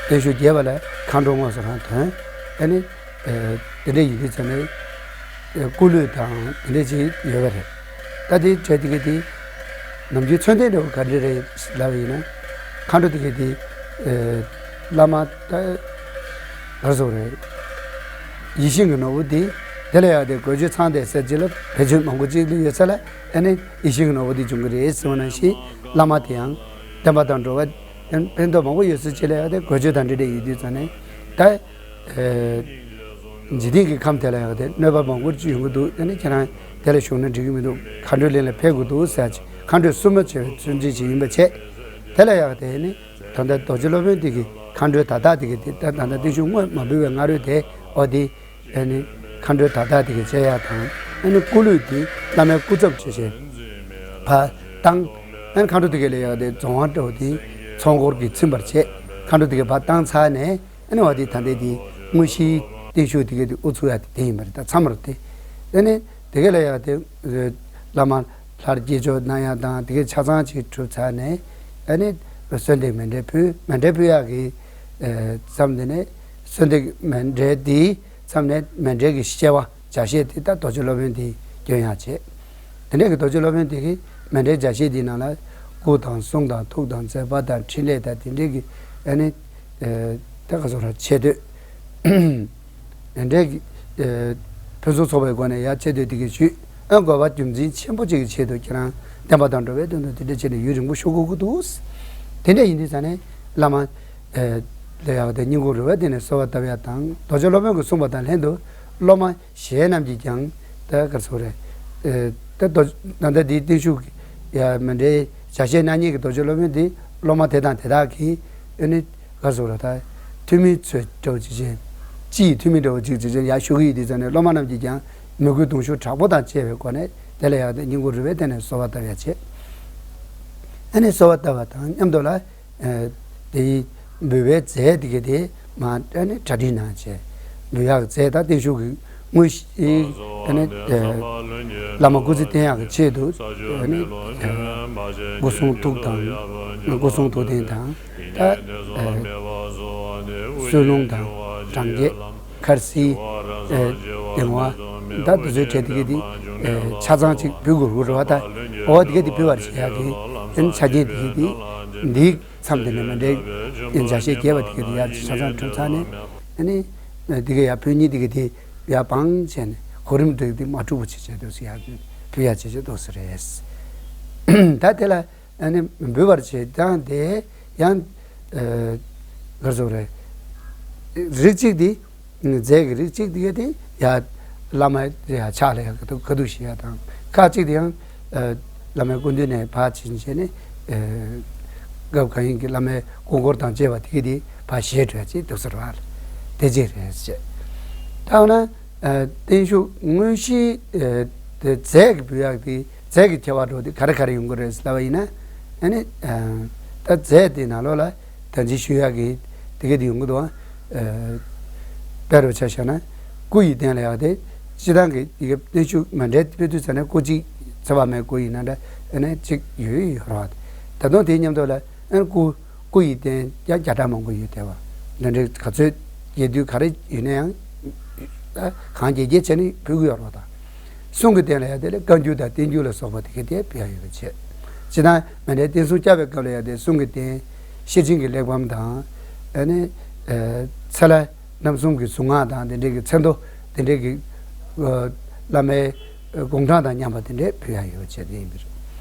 བརྟན་བཞུགས་རྒྱས་པ་ལ་མཁའ་འགྲོ་དངོས་སུ་རང་ཐོན། ཨ་ནི་དེ་འདྲ་ཡིན་དུས་ཙམ་ནས་སྐུ་གླུད་དང་དེ་འདྲ་ཅིག་ཡོད་པ་རེད། ད་དེ་བྱས་དེ་ག་དེ་ནམ་རྒྱུན་མཚོན་དོན་འདྲ་བོ་ག་འདྲ་རེད་ལབ་པ་ཡིན་ན། མཁའ་འགྲོ་དེ་ག་དེ་བླ་མ་ད་ག་རེ་ཟེར་དགོས་རེད། ཡིད་བཞིན་གྱི་ནོར་བུ་དེ་དེ་ལ་ཡག་དེ་གོས་ཆེན་ཚང་སྟེ་ཟེར་ཅིག་ལ་བེད་སྤྱོད་མང་པོ་ཅིག་ལ་ཡོད་ས་ལ་ཨ་ནི་ཡིད་བཞིན་གྱི་ནོར་བུ་དེ་བྱུང་གི་རེད་ཟེར་བ་ནང་བཞིན་བླ་མ་དེ་ཡང་བསྟན་པ་དང་འགྲོ་བ་ཕན་ཕན་ཐོགས་མང་པོ་ཡོད་ས་ཅིག་ལ་ཡག་དེ་གོས་ཆེན་དང་འབྲེལ་འབྲེལ་ཡོད་དུས་ཙམ་ནས་ད། འཇིག་རྟེན་གྱི་ཁམས་དེ་ལ་ཡག་དེ་གནོད་པ་མང་པོ་ཅིག་ཡོང་གི་འདུག་ཨ་ནི་ཁྱེད་རང་དེ་ལ་ཞུགས་ན་འགྲིག་གི་མི་འདུག་མཁའ་འགྲོའི་གླིང་ལ་ཕེབས་དགོས་འདུག་ཟེར་ཅིག་མཁའ་འགྲོས་བསུ་མ་བྱས་པའི་མཚོན་བྱེད་ཅིག་ཡིན་པ་བྱས། དེ་ལ་ཡག་དེ་ནི་ད་ལྟ་རྡོ་རྗེ་སློབ་དཔོན་དེ་གིས་མཁའ་འགྲོའི་བརྡ་རྟགས་དེ་གི་དེ་ད་ད་ལྟ་བརྟན་བཞུགས་སྔོན་མ་འབུལ་བའི་སྔ་རོལ་དེ་འོ་དེ་ཨ་ནི་མཁའ་འགྲོའི་བརྡ་རྟགས་དེ་གི་བྱེད་ཡག་དང་ཨ་ནི་སྐུ་གླུད་དེ་བླ་མའི་སྐུ་ཚབ་བྱེད་བྱེད་ཕར་བཏང་། ཨ་ནི་མཁའ་འགྲོ་དེ་གི་ལ་ཡག་དེ་རྫོང་བ་འགྲོ་དེ་ཚོགས་འཁོར་གྱིས་ཚིམ་པར་བྱེད། མཁའ་འགྲོ་དེ་གི་ཕར་བཏང་ཚར་ནས། ཨ་ནི་བ་དེ་ད་ལྟའི་དེ་དངོས་གཞིའི་བརྟན་བཞུགས་དེ་གའི་དེ་དབུ་ཚུགས་ཡ་དེ་དེ་ཡིན་པ་རེད། ད་མཚམས་རེད་དེ། ཨ་ནི་དེ་ག་ལ་ཡ་དེ་བླ་མ་ལྷར་བསྐྱེད་ཆོག་གནང་ཡ་དང་དེ་གའི་ཆ་ཚང་ཅིག་གྲུབ་ཚར་ནས་ཨ་ནི་གསོལ་འདེབས་མཎྜལ་ཕུལ། མཎྜལ་ཕུལ་ཡག་གི་མཚམས་དེ་ནས་གསོལ་འདེབས་མཎྜལ་དེའི་མཚམས་ནས་མཎྜལ་གྱི་སྐྱེ་བ་ལྗགས་བཤད་དེ་ད་རྡོ་རྗེ་སློབ་དཔོན་དེ་སྐྱོན་ཡག་བྱས། དེ་འདྲ་གི་རྡོ་རྗེ་སློབ་དཔོན་དེ་གིས་ མཎྜལ་ཇ་ཤེད་འདི་ནང་ལ་སྐུ་དང་གསུང་དང་ཐུགས་དང་མཛད་པ་དང་ཕྲིན་ལས་དང་དེ་འདྲའི་གི་ཨ་ནི་ད་ག་ཟེར་ར་ཆེ་བསྟོད། དེ་འདྲའི་གི་ཕུན་སུམ་ཚོགས་པའི་སྒོ་ནས་ཡར་ཆེ་བསྟོད་དེ་གི་ཞུས། ཨ་དགོས་པ་རྒྱུ་མཚན་ཆེན་པོ་གཅིག་གི་ཆེད་དུ་ཁྱེད་རང་བསྟན་པ་དང་འགྲོ་བའི་དོན་དུ་དེ་འདྲ་བྱས་ནས་ཡུན་རིང་པོ་བཞུགས་དགོས་ཀྱི་འདུག་དེ་འདྲ་ཡིན་དུས་ཙང་ནས་བླ་མ་ལ་ཡག་དེ་སྙིང་ཁོང་རུས་པ་གཏད་ནས་གསོལ་བ་བཏབ་ཡ་དང་། རྡོ་རྗེ་སློབ་དཔོན་གྱིས་གསུངས་པ་དང་ལྷན་དུ་སློབ་མ་གཞན་རྣམས་ཀྱིས་ཀྱང་ད་ག་རེ་ཟེར་དགོས་རེད། ད་རྡོ་ད་ལྟ་འདིའི་བརྟན་བཞུགས་ཀྱི་ཡ་མཎྜལ་ཇ་ཤེད་གནང་མཁན་གྱི་རྡོ་རྗེ་སློབ་དཔོན་འདི་སློབ་མ་དེ་དང་དེ་དག་གིས་ཨ་ནི་ག་རེ་ཟེར་དགོས་རེད། ད་ཐུན་མིན་ཚོས་འདྲ་བོ་ཅིག་བྱས། སྤྱི་ཡི་ཐུན་མིན་འདྲ་བོ་ཅིག་བྱས་བྱས་ཡར་ཞུ་གི་ཡོད་དུས་ཙང་ནས་སློབ་མ་རྣམས་ཀྱིས་ཀྱང་མོས་གུས་གདུང་ཤུགས་དྲག་པོ་དང་བཅས་པའི་སྒོ་ནས་དེ་ལ་ཡག་དེ་སྙིང་ཁོང་རུས་པ་གཏད་ནས་གསོལ་བ་བཏབ་ཡ་བྱས། ཨ་ནི་གསོལ་བ་བཏབ་པ་དང་མཉམ་དུ་ལ། ཨ་དེའི་འབུལ་བའི་རྫས་དེ་ག་དེ་མར་ཨ་ནི་གྲ་སྒྲིག་གནང་བྱས། འབུལ་ཡག་རྫས་དང་བརྟན་བཞུགས་ཀྱི་དངོས་གཞི་ཨ་ནི་བླ་མ་སྐུ་ཚེ་བརྟན་ཡག་གི་ཆེད་དུ་ཨ་ནི་སྐུ་གསུང་ཐུགས་དང་། སྐུ་གསུང་ཐུགས་རྟེན་དང་། ད་གསོལ་ལྷུང་དང་། འབྲང་རྒྱས། འཁར་གསིལ། ཨ་གདེང་བ། ད་དེ་ཚོའི་གྲས་དེ་ག་དེ་ཆ་ཚང་ཅིག་འབུལ་དགོས་རེད་བ། ད་འོ་དེ་ག་དེ་འབུལ་བར་བྱེད་ཡག་གི་ཨ་ནི་ཆ་རྐྱེན་དེ་ག་དེ་འདི། མཚམས་དེ་ནས་མཎྜལ་ཇ་ཤེད་རྒྱས་པ་དེ་ག་དེ་ཡར་ཆ་ཚང་གྲུབ་ཚར་ནས། ཨ་ནི་དེ་ག་ཡར་ཕུལ་མཁན་དེ་ག་དེ་ཡར་བང་བྱས་ནས་གོ་རིམ་འགྲིག་དེ་མ་འགྲུབ་པ་བྱེད་བྱེད་འདུག་ཟེར། ཡར་ཕུལ་ཡ་བྱེད་བྱེད་འདུག་ཟེར་རེད། ད་དེ་ལ་ཨ་ནི་འབུལ་བར་བྱེད་དང་དེ་ཡང་ག་རེ་ཟེར་དགོས་རེད། རིགས་གཅིག་དེ། རྫས་ཀྱི་རིགས་གཅིག་དེ་ག་དེ་ཡ་བླ་མ་ཡ་ཕྱག་ལ་ཡ་ག་དུ་ག་དུ་ཞིག་ཡ་དང་། ཁ་གཅིག་དེ་ཡང་བླ་མའི་སྐུ་མདུན་ནས་ཕར་ཕྱིན་བྱས་ནས་སྐབས་གང་ཡིན་གྱི་བླ་མའི་སྐུ་འཁོར་དང་བཅས་པ་དེ་ག་དེ་ཕར་བཞེས་འགྲོ་ཡ་ཅིག་འདུག་ཟེར་བ་ལ་དེ་གཅིག་རེད་ཅེས། ད་འོ་ན་བརྟན་བཞུགས་དངོས་གཞི་དེ་རྫས་ཀྱི་འབུལ་ཡག་དེ་རྫས་ཀྱི་ཁྱད་པར་འགྲོ་དེ་ག་རེ་ག་རེ་ཡོང་གི་རེད་ལབ་པ་ཡིན་ན། ཨ་ནི་ད་རྫས་དེ་ནང་ལོགས་ལ། ད་ཅི་ཞུ་ཡག་གི་དེ་ག་དེ་ཡོང་གི་འདུག་ཨ། དཔེ་རུ་ཆ་བཞག་ན། སྐུ་ཡི་རྟེན་ལ་ཡག་དེ་སྤྱི་བཏང་གི་དེ་ག་བརྟན་བཞུགས་མཎྜལ་ཕུལ་དུས་ཙམ་ནས་སྐུ་གཅིག་ཚེ་དཔག་མེད་སྐུ་ཡིན་ན་འདྲ། ཨ་ནི་གཅིག་ཡོད་ཡོད་རེད་བ། ད་དུང་དེའི་མཉམ་དུ་ལ་ཨ་ནི་སྐུ་སྐུ་ཡི་རྟེན་ཡང་བརྒྱ་ཕྲག་མང་པོ་ཡོད་དེ་བ། འདི་འདྲའི་ག་ཚོད་རྒྱས་བསྡུས་ག་རེ་ཡོད་ན་ཡང་ད་གང་རྒྱས་རྒྱས་བྱས་ནས་ཕུལ་གི་ཡོད་རེད་བ་ད། གསུང་གི་རྟེན་ལ་ཡང་དེ་ལས་བཀའ་འགྱུར་དང་བསྟན་འགྱུར་ལ་སོགས་པ་དེ་ག་དེ་ཕུལ་ཡ་ཡོད་པ་བྱས། སྤྱིར་བཏང་མཎྜལ་རྟེན་གསུམ་བསྐྱར་བའི་སྐབས་ལ་ཡང་དེ་གསུང་གི་རྟེན། ཤེར་ཕྱིན་གྱི་གླེགས་བམ་དང་། ཨ་ནི་ཚེ་ལྷ་རྣམ་གསུམ་གྱི་གཟུངས་སྔགས་དང་དེ་འདྲའི་གི་མཚན་ཐོ་དེ་འདྲའི་གི་བླ་མའི་དགུང་གྲངས་དང་མཉམ་པ་དེ་འདྲས་ཕུལ་ཡ་ཡོད་པ་བྱས་དེ་ཡིན་པ་རེད།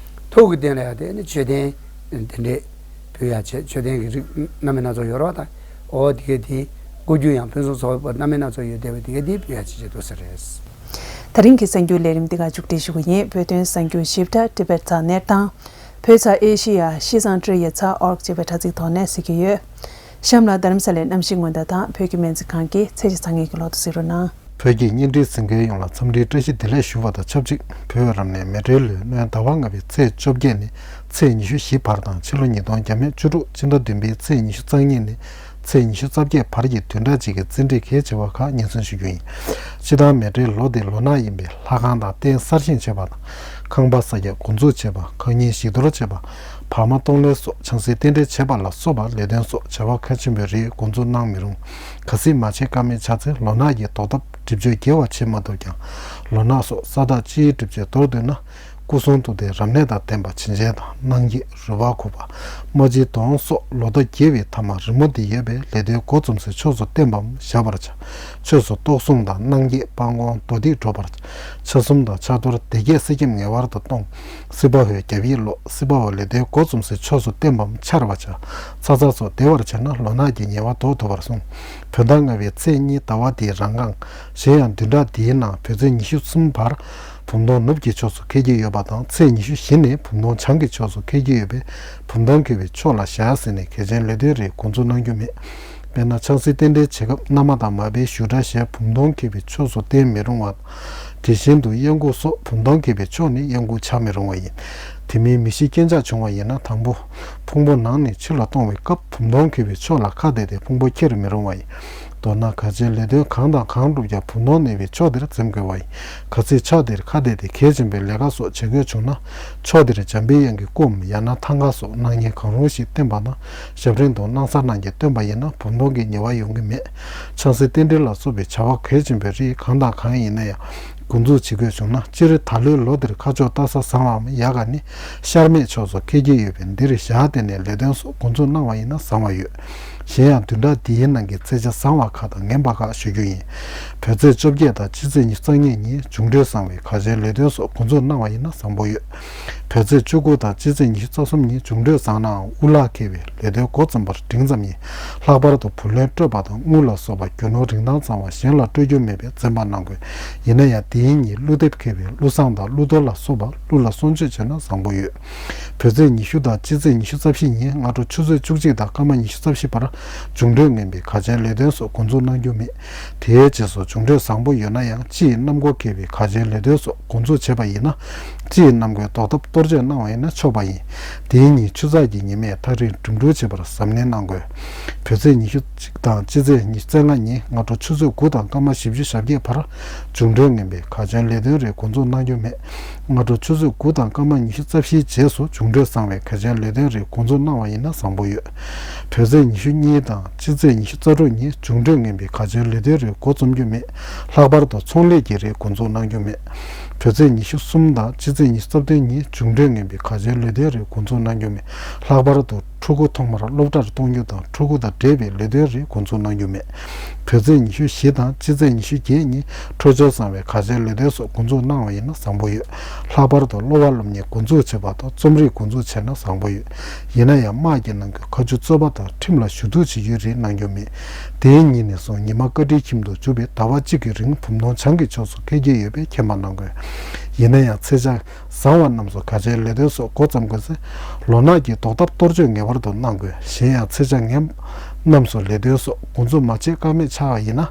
ཐུགས་ཀྱི་རྟེན་ལ་ཡང་དེ་ནི་མཆོད་རྟེན་དེ་འདྲས་ཕུལ་ཡ་བྱས། མཆོད་རྟེན་གྱི་རིགས་སྣ་མིན་སྣ་ཚོགས་ཡོད་རེད་བ་ད། འོ་དེ་ག་དེ་སྐུ་རྒྱུ་ཡང་ཕུན་སུམ་ཚོགས་པ་སྣ་མིན་སྣ་ཚོགས་ཡོད་བསྡད་པ་དེ་ག་དེ་ཕུལ་ཡ་བྱེད་ཀྱི་འདུག་ཟེར་རེད། ད་རིང་གི་གསར་འགྱུར་ལས་རིམ་འདི་ག་མཇུག་སྒྲིལ་ཞུ་གི་ཡིན། བོད་དོན་གསར་འགྱུར་ཞིབ་ཕྲ་Tibet་ཚགས་ནེར་དང་། བོད་ཚ་ཨེ་ཤི་ཡ་ཤི་སང་ཏྲེ་ཡ་ཚ་ཨོར་ཅེས་པའི་དྲ་ཚིགས་ཐོག་ནས་གཟིགས་ཀྱི་ཡོད། གཤམ་ལ་རྡ་རམ་ས་ལའི་གནམ་གཤིས་སྔོན་བརྡ་དང་བོད་ཀྱི་སྨན་རྩིས་ཁང་གི་ཚེས་བཅུ་ཚེས་གཉིས་ཀྱི་ལོ་ཐོ་གཟིགས་རོགས་གནང་། བོད་ཀྱི་བརྙན་འཕྲིན་གཟིགས་མཁན་ཡོངས་ལ་འཚམས་འདྲིའི་བཀྲ་ཤིས་བདེ་ལེགས་ཞུ་བ་དང་ཆབས་ཅིག་བོད་རབ་གནས་མེ་སྤྲེལ་ལོའི་སྣྲོན་ཟླ་བ་ལྔ་པའི་ཚེས་བཅོ་བརྒྱད་ནས་ཚེས་ཉི་ཤུ་བཞི་བར་དང་ཕྱི་ལོ་ཉིས་སྟོང་བརྒྱ་མེད་བཅུ་དྲུག་སྤྱི་ཟླ་བདུན་པའི་ཚེས་ཉི་ཤུ་རྩ་གཉིས་ནས་ཚེས་ཉི་ཤུ་རྩ་བརྒྱད་བར་གྱི་བདུན་ཕྲག་གཅིག་གི་རྩིས་འབྲས་གལ་ཆེ་བ་ཁག་སྙན་སེང་ཞུ་རྒྱུ་ཡིན། སྤྱིར་བཏང་མེ་སྤྲེལ་ལོ་འདིའི་ལོ་ནག་ཡིན་པས་ལྷ་ཁང་དང་རྟེན་གསར་བཞེངས་བྱེད་པ་དང་། ཁང་པ་གསར་རྒྱག་འགོ་འཛུགས་བྱེད་པ། ཁང་རྙིང་བཞེས་གཏོར་བྱེད་པ། བར་མ་གཏོང་ལེན་སོགས་ཆང་སའི་རྟེན་འབྲེལ་བྱེད་པ་ལ་སོགས་པ་ལས་དོན་སོགས་བྱ་བ་གལ་ཆེན་པོའི་རིགས་འགོ་འཛུགས་གནང་མི་རུང་། གལ་སྲིད་མ་བྱེད་ཀ་མེད་ཆགས་ཚེ་ལོ་ནག་གི་ཟློག་ཐབས་སྒྲིབ་སྦྱོར་རྒྱས་པ་བྱེད་མ་ཐུབ་ཀྱང་། ལོ་ནག་སོགས་ས་བདག་སྤྱིའི་སྒྲིབ་སྦྱོར་དོར་འདོད་ན། སྐུ་གསུང་ཐུགས་རྟེན་རབ་གནས་དང་ལྡན་པ་བྱིན་ཅན་དང་། གནང་འགྱེད་རུས་པ་ཁུག་པ། རྨ་བྱའི་དོང་སོགས་ལོ་ཐོ་རྒྱས་པའི་ཐ་མ་རི་མོ་འདི་ཡོད་པས་ལས་དོན་འགོ་རྩོམ་སའི་ཕྱོགས་སུ་བརྟན་པའམ་བཞག་པར་བྱ། ཕྱོགས་སུ་གཏོར་བཟུང་དང་གནང་འགྱེད་སྤང་སྐོང་མདོ་སྡིག་སྒྲོལ་བར་བྱ། ཆ་གསུམ་དང་ཕྱག་རྡོར་སྡེ་བརྒྱད་གསེར་སྐྱེམས་ངེས་པར་དུ་གཏོང་། སྲིད་པ་བའི་རྒྱབ་ཡིག་ཀློག། སྲིད་པ་བ་ལས་དོན་འགོ་རྩོམ་སའི་ཕྱོགས་སུ་བརྟན་པའམ་འཆར་བར་བྱ། ཚ་ཚ་སོགས་བདེ་བར་བྱས་ན་ལོ་ནག་གི་ཉེས་པ་ཟློག་ཐུབ་པར་གསུངས། བོད་ཟླ་ལྔ་པའི་ཚེས་གཉིས་ཟླ་བ་འདིའི་རང་རྐང་། གཞན་ཡང་བདུན་ཕྲག་འདིའི་ནང་བོད་ཚེས་ཉི་ཤུ་གསུམ་བར་བུམ་སྟོང་ནུབ་ཀྱི་ཕྱོགས་སུ་འཁེལ་གྱི་ཡོད་པ་དང་། ཚེས་ཉི་ཤུ་བཞི་ནས་བུམ་སྟོང་བྱང་གི་ཕྱོགས་སུ་འཁེལ་གྱི་ཡོད་པས་བུམ་སྟོང་འཁེལ་བའི་ཕྱོགས་ལ་བཞག་ཟིན་ནས་གལ་ཆེན་ལས་དོན་རིགས་འགོ་འཛུགས་གནང་རྒྱུ་མེད། དཔེར་ན་ཆང་སའི་རྟེན་འབྲེལ་བྱེད་སྐབས་མནའ་མ་དང་མ་པའི་བཞུགས་གྲལ་ཞེས་བུམ་སྟོང་འཁེལ་བའི་ཕྱོགས་སུ་བསྟན་མི་རུང་བ། དེ་བཞིན་དུ་གཡང་འགུགས་སོགས་བུམ་སྟོང་འཁེལ་བའི་ཕྱོགས་ནས་གཡང་འགུགས་བྱ་མི་རུང་བ་ཡིན། དེ་མིན་མི་ཤི་རྐྱེན་ཆག་བྱུང་བ་ཡིན་ན་དང་པོ་ཕུང་པོ་ནང་ནས་ཕྱི་ལ་གཏོང་བའི་སྐབས་བུམ་སྟོང་འཁེལ་བའི་ཕྱོགས་ལ་ཁ་གཏད་དེ་ཕུང་པོ་ཁྱེར་མི་རུང་བ་ཡིན། མདོར་ན་གལ་ཆེའི་ལས་དོན་གང་དང་གང་བསྒྲུབ་ཀྱང་བུམ་སྟོང་གནས་པའི་ཕྱོགས་དེར་འཛེམ་དགོས་པ་ཡིན། གལ་སྲིད་ཕྱོགས་དེར་ཁ་གཏད་དེ་གལ་ཆེན་པོའི་ལས་ཀ་སོགས་བྱེད་དགོས་བྱུང་ན། ཕྱོགས་དེར་འཇམ་པའི་དབྱངས་ཀྱི་སྐུའམ་ཡང་ན་ཐང་ཀ་སོགས་སྣང་བརྙན་གང་རུང་ཞིག་བསྟན་པ་དང་། ཞབས་རིམ་དང་སྣང་གསར་རྣམས་ཀྱིས་སྟོན་པ་ཡིན་ན་བུམ་སྟོང་གི་ཉེས་པ་ཡོང་གི་མེད། ཆང་སའི་རྟེན་འབྲེལ་ལ་སོགས་པའི་བྱ་བ་གལ་ཆེན་པོའི་རིགས་གང་དང་གང་ཡིན་ན་ཡང་། འགོ་འཛུགས་བྱེད་དགོས་བྱུང་ན། སྤྱིར་ད་ལོའི་ལོ་འདིར་མཁའ་ཕྱོགས་སྟག་ས་བཟང་བའམ་ཡག་ག་ནི་ཤར་མེད་ཕྱོགས་སུ་འཁེལ་གྱི་ཡོད་པས། འདིར་ཞག་བསྟེན་ནས་ལས་དོན་སོགས་འགོ་འཛུགས་གནང་བ་ཡིན་ན་བཟང་བ་ཡོད། གཞན་ཡང་བདུན་ཕྲག་འདིའི་ནང་གི་ཚེས་ཆ་བཟང་བ་ཁག་དང་ངན་པ་ཁག་ཞུ་རྒྱུ་ཡིན། བོད་ཚེས་བཅོ་བརྒྱད་དང་སྤྱི་ཚེས་ཉི་ཤུ་རྩ་གཉིས་ཉིན་འབྱུང་འཕྲོད་བཟང་བས་གལ་ཆེའི་ལས་དོན་སོགས་འགོ་འཛུགས་གནང་བ་ཡིན་ན་བཟང་པོ་ཡོད། བོད་ཚེས་བཅུ་དགུ་དང་སྤྱི་ཚེས་ཉི་ཤུ་རྩ་གསུམ་ཉིན་འབྱུང་འཕྲོད་བཟང་ནའང་དབུགས་ལ་འཁེལ་བས་ལས་དོན་འགོ་རྩོམ་པར་འབྲིང་ཙམ་ཡིན། ལྷག་པར་དུ་བུ་ལོན་སྤྲོད་པ་དང་དངུལ་ལ་སོགས་པ་རྒྱུ་ནོར་རིན་ཐང་གཙང་བ་གཞན་ལ་སྤྲོད་རྒྱུ་མེད་པས་འཛེམ་པ་གནང་དགོས། ཡིན་ན་ཡང་དེའི་ཉིན་ཀླུ་འདེབས་འཁེལ་བས་ཀླུ་བསངས་དང་ཀླུ་གཏོར་ལ་སོགས་པ་ཀླུ་ལ་གསོལ་མཆོད་བྱས་ན་བཟང་པོ་ཡོད། བོད་ཚེས་ཉི་ཤུ་དང་སྤྱི་ཚེས་ཉི་ཤུ་རྩ་བཞི་ཉིན་སྔ་དྲོ་ཆུ་ཚོད་བཅུ་གཅིག་དང་སྐར་མ་ཉི་ཤུ་རྩ་བཞི་བར་འབྱུང་འཕྲོད་ངན་པས་གལ་ཆེན་ལས་དོན་སོགས་འགོ་འཛུགས་གནང་རྒྱུ་མེད། དེའི་རྗེས་སུ་འབྱུང་འཕྲོད་བཟང་པོ་ཡོད་ན་ཡང་སྤྱི་ཡི་གནམ་སྒོ་འཁེལ་བས་གལ་ཆེན་ལས་དོན་སོགས་འགོ་འཛུགས་བྱས་པ་ཡིན་ན། སྤྱི་ཡི་གནམ་སྒོའི་ཟློག་ཐབ་གཏོར་བཅོས་གནང་བ་ཡིན་ན་ཆོག་པ་ཡིན། དེའི་ཉིན་ཆུ་ཚགས་ཀྱི་ཉི་མས་ཐག་རིང་འགྲིམ་འགྲུལ་བྱེད་པར་གཟབ་ནན་གནང་དགོས། བོད་ཚེས་ཉི་ཤུ་གཅིག་དང་སྤྱི་ཚེས་ཉི་ཤུ་རྩ་ལྔ་ཉིན་སྔ་དྲོ་ཆུ་ཚོད་དགུ་དང་སྐར་མ་བཞི་བཅུ་ཞེ་བརྒྱད་བར་འབྱུང་འཕྲོད་ངན་པས་གལ་ཆེན་ལས་དོན་རེ་འགོ་འཛུགས་གནང་རྒྱུ་མེད། སྔ་དྲོ་ཆུ་ཚོད་དགུ་དང་སྐར་མ་ཉི་ཤུ་རྩ་བཞིའི་རྗེས་སུ་འབྱུང་འཕྲོད་བཟང་བས་གལ་ཆེན་ལས་དོན་རེ་འགོ་འཛུགས་གནང་བ་ཡིན་ན་བཟང་པོ་ཡོད། བོད་ཚེས་ཉི་ཤུ་གཉིས་དང་སྤྱི་ཚེས་ཉི་ཤུ་རྩ་དྲུག་ཉིན་འབྱུང་འཕྲོད་ངན་པས་གལ་ཆེན་ལས་དོན་རེ་འགོ་རྩོམ་རྒྱུ་མེད། ལྷག་པར་དུ་ཚོང་ལས་ཀྱི་རེ་འགོ་འཛུགས་གནང་རྒྱུ་མེད། བོད་ཚེས་ཉི་ཤུ་གསུམ་དང་སྤྱི་ཚེས་ཉི་ཤུ་རྩ་བདུན་ཉིན་འབྱུང་འཕྲོད་ངན་པས་གལ་ཆེན་ལས་དོན་རེ་འགོ་འཛུགས་གནང་རྒྱུ་མེད། ལྷག་པར་དུ་ཕྲུ་གུ་ཐོག་མར་སློབ་གྲྭར་གཏོང་རྒྱུ་དང་ཕྲུ་གུ་དང་འབྲེལ་བའི་ལས་དོན་རེ་འགོ་འཛུགས་གནང་རྒྱུ་མེད། བོད་ཚེས་ཉི་ཤུ་བཞི་དང་སྤྱི་ཚེས་ཉི་ཤུ་བརྒྱད་ཉིན་འཕྲོད་སྦྱོར་བཟང་བས་གལ་ཆེན་ལས་དོན་སོགས་འགོ་འཛུགས་གནང་བ་ཡིན་ན་བཟང་པོ་ཡོད། ལྷག་པར་དུ་སློབ་པ་སློབ་གཉེར་འགོ་འཛུགས་བྱེད་པ་དང་རྩོམ་རིག་འགོ་འཛུགས་བྱས་ན་བཟང་པོ་ཡོད། ཡིན་ན་ཡང་དམག་གི་ནང་གི་མཁའ་སྤྱོད་རྩོད་པ་དང་ཁྲིམས་ལ་ཞུ་གཏུག་བྱེད་རྒྱུའི་རེ་གནང་རྒྱུ་མེད། དེའི་ཉིན་ནས་བཟུང་ཉི་མ་སྐར་ཁྲིའི་ཁྱིམ་དུ་འཇུག་པའི་ཟླ་བ་གཅིག་གི་རིང་བུམ་སྟོང་བྱང་གི་ཕྱོགས་སུ་འཁེལ་གྱི་ཡོད་པས་མཁྱེན་པ་གནང་དགོས། ཡིན་ན་ཡང་ཚེས་ཆ་བཟང་བ་རྣམས་སུ་གལ་ཆེའི་ལས་དོན་སོགས་འགོ་རྩོམ་དགོས་ཚེ། ལོ་ནག་གི་ཟློག་ཐབ་གཏོར་བཅོས་ངེས་པར་དུ་གནང་དགོས། གཞན་ཡང་ཚེས་ཆ་ངན་རྣམས་སུ་ལས་དོན་སོགས་འགོ་འཛུགས་མ་བྱེད་ཀ་མེད་ཆགས་པ་ཡིན་ན།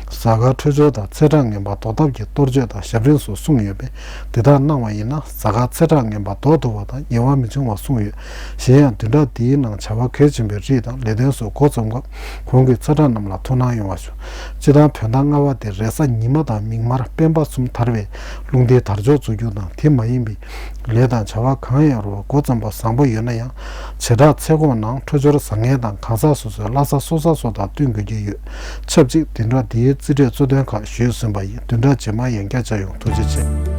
གཟའ་སྐར་འཕྲོད་སྦྱོར་དང་ཚེས་གྲངས་ངན་པ་ཟློག་ཐབ་ཀྱི་གཏོར་བཅོས་དང་ཞབས་རིམ་སོགས་གསུངས་ཡོད་པས། དེ་དག་གནང་བ་ཡིན་ན་གཟའ་སྐར་ཚེས་གྲངས་ངན་པ་ཟློག་ཐུབ་པ་དང་ཉེས་པ་མི་འབྱུང་བ་གསུངས་ཡོད། གཞན་ཡང་བདུན་ཕྲག་འདིའི་ནང་བྱ་བ་གལ་ཆེན་པོའི་རིགས་དང་ལས་དོན་སོགས་འགོ་རྩོམ་སྐབས་གོང་གི་ཚེས་གྲངས་རྣམས་ལ་ཐུགས་སྣང་ཡོང་བ་ཞུ། སྤྱིར་བཏང་བོད་ཟླ་ལྔ་པ་དེ་རེས་གཟའ་ཉི་མ་དང་མིག་དམར་སྤེན་པ་གསུམ་དར་བས་རླུང་རྟའི་དར་ལྕོག་འཛུགས་རྒྱུ་དང་དེ་མ་ཡིན་པའི་ལས་དང་བྱ་བ་གང་ཡང་རུང་བ་འགོ་རྩོམ་པ་བཟང་པོ་ཡོད་ན་ཡང་། བྱེ་བྲག་ཚེས་གོང་ནང་འཕྲོད་སྦྱོར་བཟང་ངན་དང་གང་ཟག་སོ་སོའི་བླ་གཟའ་སྲོག་གཟའ་སོགས་དང་བསྟུན་དགོས་ཀྱི་ཡོད། ཆབས་ཅིག་བདུན་ཕྲག་འདིའི་རྩིས་འབྲས་གཙོ་དོན་ཁག་ཞུས་ཟིན་པ་ཡིན། བདུན་ཕྲག་རྗེས་མར་ཡང་བསྐྱར་མཇལ་ཡོང་། ཐུགས་རྗེ་ཆེ།